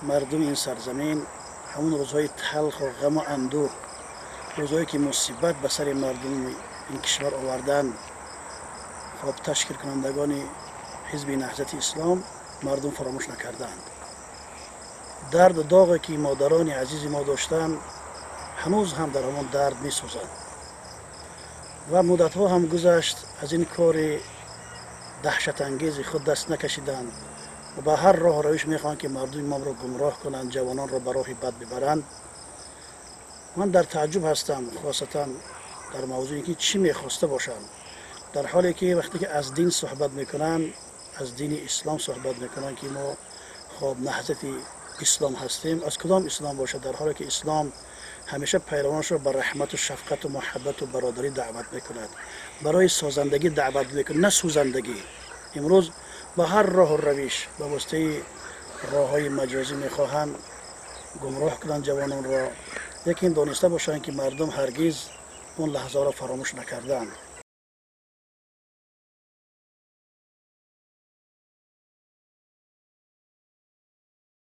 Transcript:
Мардуми ин сарзамин ҳамон рӯзҳои талху ғаму андӯҳ, рӯзҳое ки мусибат ба сари мардуми ин кишвар оварданд, хоб, ташкилкунандагони Ҳизби Наҳзати Ислом, мардум фаромӯш накардаанд. Дарду доғе ки модарони азизи мо доштанд, ҳанӯз ҳам дар ҳамон дард месӯзанд ва муддатҳо ҳам гузашт, аз ин кори даҳшатангези худ даст накашиданд ва ба ҳар роҳу равиш мехоҳанд, ки мардуми моро гумроҳ кунанд, ҷавононро ба роҳи бад бибаранд. Ман дар тааҷҷуб ҳастам, хосатан дар мавзӯе ки чӣ мехоста бошанд, дар ҳоле ки вақте ки аз дин суҳбат мекунанд, аз дини ислом суҳбат мекунанд, ки мо, хоб, Наҳзати Ислом ҳастем. Аз кудом ислом бошад, дар ҳоле ки ислом ҳамеша пайравонашро ба раҳмату шафқату муҳаббату бародарӣ даъват мекунад, барои созандагӣ даъват мекунад, на сӯзандагӣ? Имрӯз ба ҳар роҳу равиш, ба воситаи роҳҳои маҷозӣ мехоҳанд гумроҳ кунанд ҷавононро, лекин дониста бошанд, ки мардум ҳаргиз он лаҳзаро фаромӯш накарданд.